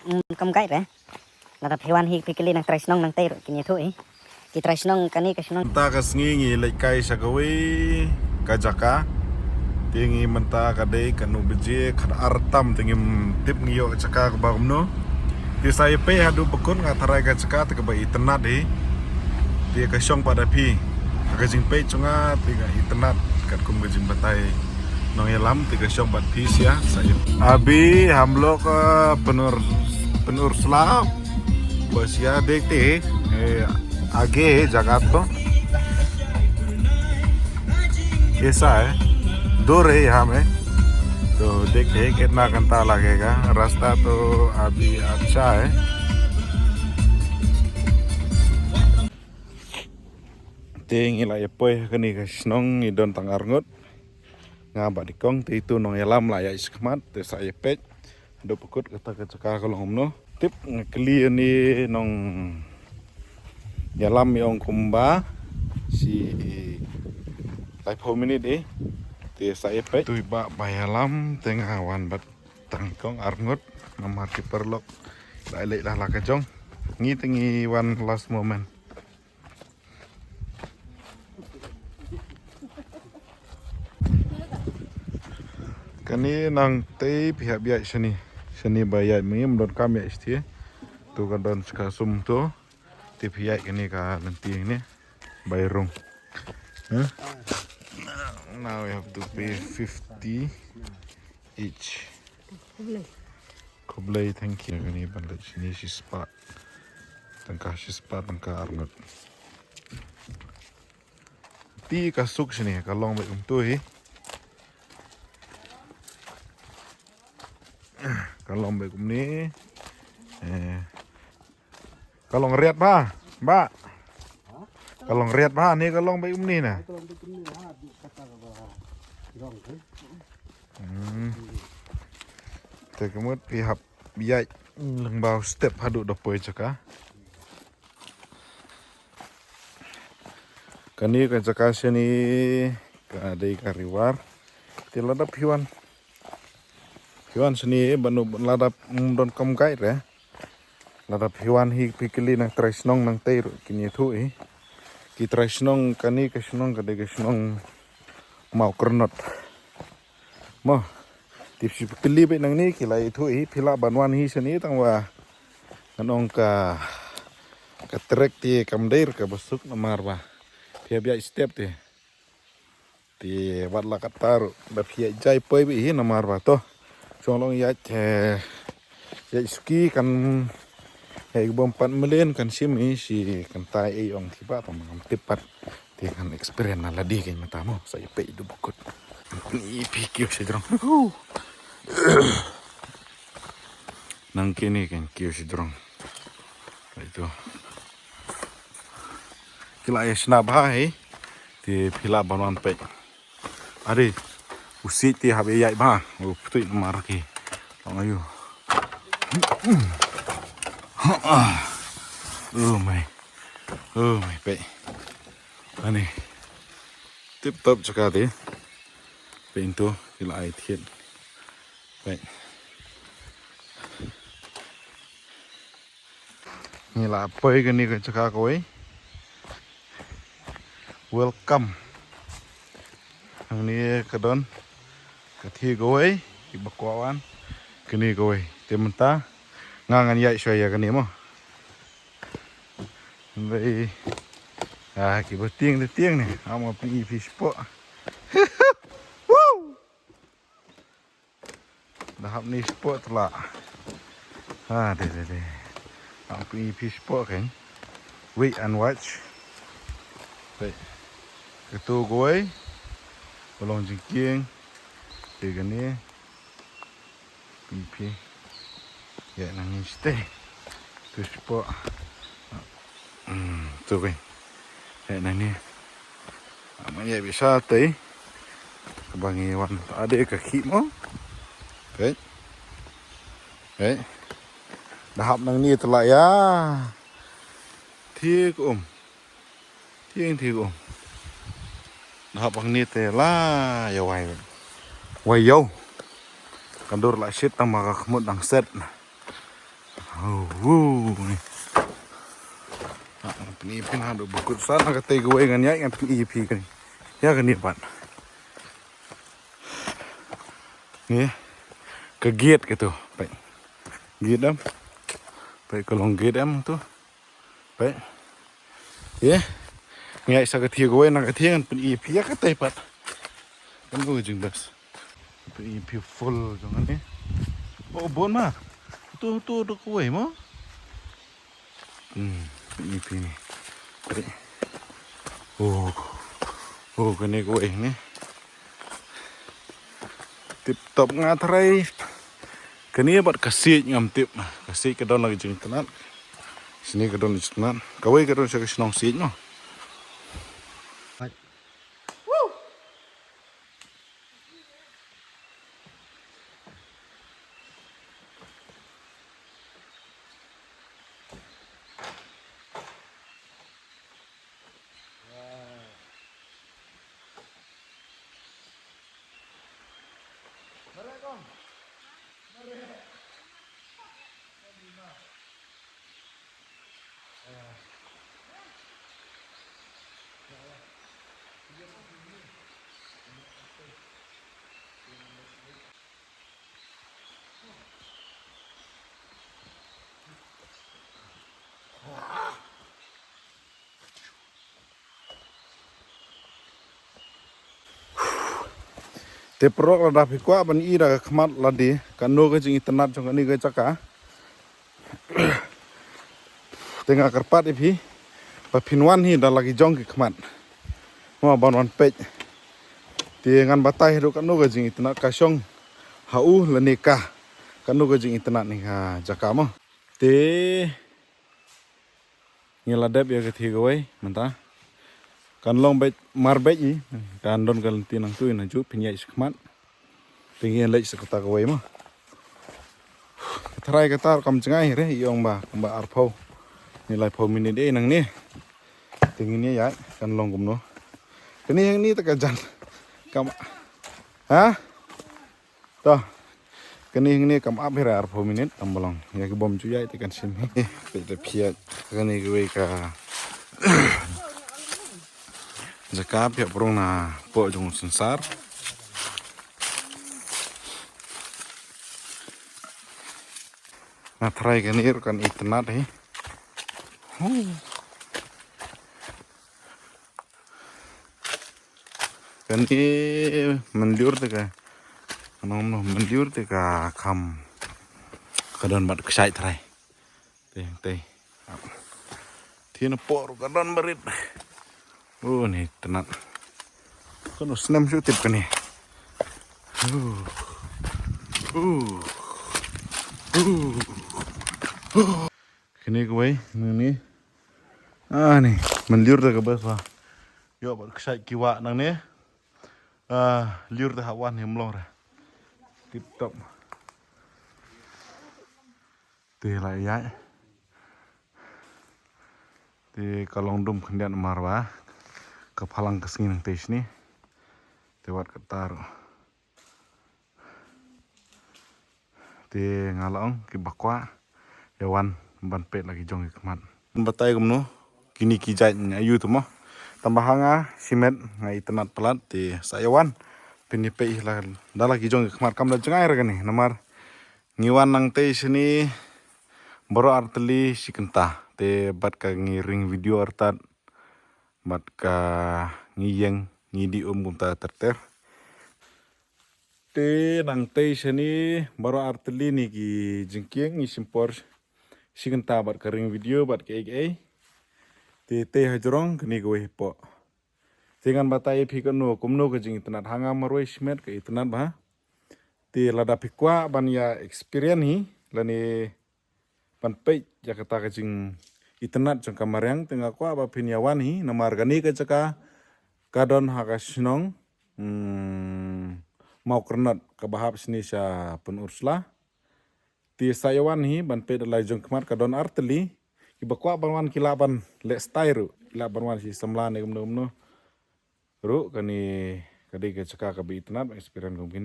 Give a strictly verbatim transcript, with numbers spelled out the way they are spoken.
Mm, kam guide re. Lada phi wan hi phi kylli nang trai shnong nang tei ruh kin ïathuh hi. Ki trai shnong kane ka shnong. Ta ka sngi ngi leit kai sha kawei ka jaka. Te ngi mynta ka dei ka nu baje khat ar tam te ngim tip ngi ïoh jaka kaba kumno. Te sa ïa pei haduh ba kut nga tharai ka jaka te kaba itynnat hi. Te ka shong pat da phi. Ka jingpei jong nga te ka itynnat katkum ka jingbatai nongïalam te ka shong pat phi sia sa ïa. अभी हम लोग पनूर पनूर सलाब बस या देखते हैं, ए, आगे है जगह तो कैसा है, दूर है यहाँ में, तो देखते हैं कितना घंटा लगेगा। रास्ता तो अभी अच्छा है। Te ngi la ïa poi ha kane ka shnong ngi don tang arngut. Nga bad i kong te itu nongïalam la ïa i shikmat te sa ïa peit. Haduh ba kut kata ka jaka ka long kumno. Tip nga kylli ïa ni nongïalam i ong kumba shi laiphew minit eh. Te sa ïa peit. Tui ba ba ïalam te nga wan bad tang i kong arngut. Namar ki paralok la leit la la ka jong. Ngi te ngi wan last moment. Kane nang tei phi hap ïaid shane. Shane ba ïaid mynta ym don kam ïaid shatei. To ka don shaka sum to. Te phi ïaid kane ka lynti ne. Bai rung. Huh? Now we have to pay fifty each. Khublei. Khublei, thank you. Kane ban leit shane shispah. Tangka shispah, tangka arngut. Te ka suk shane, ka long beit kumto hi. Ka long beit kumne. Eh. Ka long riat ba, ba. Ka long riat ba, ne ka long beit kumne na. Hmm. Te ka mut phi hap ïaid lyngba u step haduh da poi jaka. Kane ka jaka shane ka dei ka riwar. Te lada phi wan. Phi wan shane bad lada ym don kam guide re. Lada phi wan hi phi kylli nang trai shnong nang tei ruh kin ïathuh hi. Ki trai shnong kane ka shnong ka dei ka shnong Mawkyrnot. Mo. Te phi kylli beit nangne ki la ïathuh hi phi lah ban wan hi shane tangba ngan ong ka ka trek te kam dei ka ba suk namar ba phi hap ïaid step te. Te wat la katta ruh da phi ïaid jai poi beit hi namar ba to. Shong long ïaid, eh, ïaid suki kan ïaid bym pat mlien kan shim hi shi kan tai ei ong thiba tang kam tip pat. Te kan experience na lade kan mata mo sa ïa peit haduh ba kut. Ni phi kiew shi jrong. Nang kine kan kiew shi jrong. Itu. Ki la ïa shna bha hi. Te phi lah ban wan peit. Are. U siej te hap ïa ïaid bha. U ptui namar ki. Long ayu. Oh my. Oh my peit. Ani. Tip top jaka te. Peit to ki la ai thied. Peit. Ngi la poi kane ka jaka kawei. Welcome. Hangne ka don ka thie kawei kiba kwah wan kane kawei. Te mynta nga ngan ïaid shuwa ïa kane mo. Hynrei ah kiba tieng te tieng ne, am nga pyni phi spot. Woo! Da hap ni spot la. Ha de de de. Hap ni phi spot kan. Wait and watch. Wait. Katu goi. Balong jingkieng. Te kane. Phi phi. Ya nang ni ste. Tu spot. Hmm, tu kan. Hei nang ni. Ama ya bisa tei. Kaba ngi wan ade ka khih mo. Hei. Hei. Da hap nang ni tela ya. Thik um. Thik thik um. Da hap nang ni tela ya wai. Wai yo. Ka dur la shit tang ma ka khmut dang set. Oh, oh, ni. Ah, ngan pyni phi na do bakut sa na ka tei kawei ngan ïa ngan pyni phi kane. Ïa kane pat. Ni. Ka gate ka tu. Peit. Gate em. Peit ka long gate em tu. Peit. Ye. Ngi ai sa ka thia kawei na ka thia ngan pyni phi ïa ka tei pat. Kan ko jing bas. Pyni phi full jong ne. Oh, bon ma. Tu tu tu kawei mo. Hmm, pyni phi ni. Peit. Oh. Oh, kane kawei ni. Tip top nga tharai. Kane bad ka siej ngam tip. Ka siej ka don la ka jingtynnat. Sini ka don la jingtynnat. Kawei ka don sha ka shnong siej mo. Te paralok, lada phi kwah ban i da ka khmat lade kano ka jingitynnat jong kane ka jaka, te nga kyrpad ïa phi ba phin wan hi da la ki jong ki khmat. Mo, ban wan peit. Te ngan batai haduh kano ka jingitynnat ka shong ha u lane ka, kano ka jingitynnat ne ka jaka mo. Te ngi la dep ïa ka thie kawei mynta. Kan long beit mar beit i, kan don ka lynti nangtu, na ju phin ïaid shakhmat. Te ngi leit sha kata kawei mo. Ka tharai kata kam jngai re, i ong ba kumba arphew ne laiphew minit ei nangne. Te ngin ïaid kan long kumno. Kane hangne te ka jan. Kam, ha? To. Kane hangne kam ap hi re arphew minit tam ba long. Ïa ki bym ju ïaid te kan shim hi. Peit da phi ïaid. Kane kawei ka jaka phi ïaid prong na poh jong u synsar. Nga tharai kane ruh kan itynnat hi. Huh. Kane mynliur te ka, ano, mynliur te ka kham, ka don bad kshaid tharai. Te, te. Te na por ka don barit. Oh, ni tynnat. Kano snem shu tip kane. Uh. Uh. Uh. Kane kawei, ni, ni. Ah, ni, mynliur te ka bas ba. Ïoh bad kshaid ki wah nangne. Ah, liur te ha wan hi mlong re. Tip top. Te la ïaid. Te ka long dum khyndiat namar ba ka phalang ka sngi nangtei shini. Te wat kata ruh. Te nga la ong kiba kwah ïa wan ban peit la ki jong ki khmat. Batai kumno kine ki jait ñiah ïu tu mo. Tang ba ha nga shimet nga itynnat palat te sa ïa wan. Phin ïa peit la da la ki jong ki khmat, kam da jngai re kane namar ngi wan nangtei shini baroh artylli shi kynta te bad ka ngi ring video artat bad ka ngi ïeng ngi dih um kumta ter ter. Te nangtei shane baroh artylli ne ki jingkieng ngi shim por shi kynta bad ka ring video bad kaei kaei. Te tei hajrong kane kawei hapoh. Te ngan batai ïa phi kano kumno ka jingitynnat, ha nga marwei shimet ka itynnat bha. Te lada phi kwah ban ïa experience hi lane ban peit ïa kata ka jingitynnat jong ka mariang, te nga kwah ba phin ïa wan hi namar kane ka jaka ka don ha ka shnong, hmm, Mawkyrnot kaba hap shane sha Pynursla. Te sa ïa wan hi ban peit da la ki jong ki khmat, ka don artylli. Kiba kwah ban wan ki lah ban leh stai ruh, ki lah ban wan shi samla ne kumno kumno. Ruh kane ka dei ka jaka kaba itynnat, experience kum kine.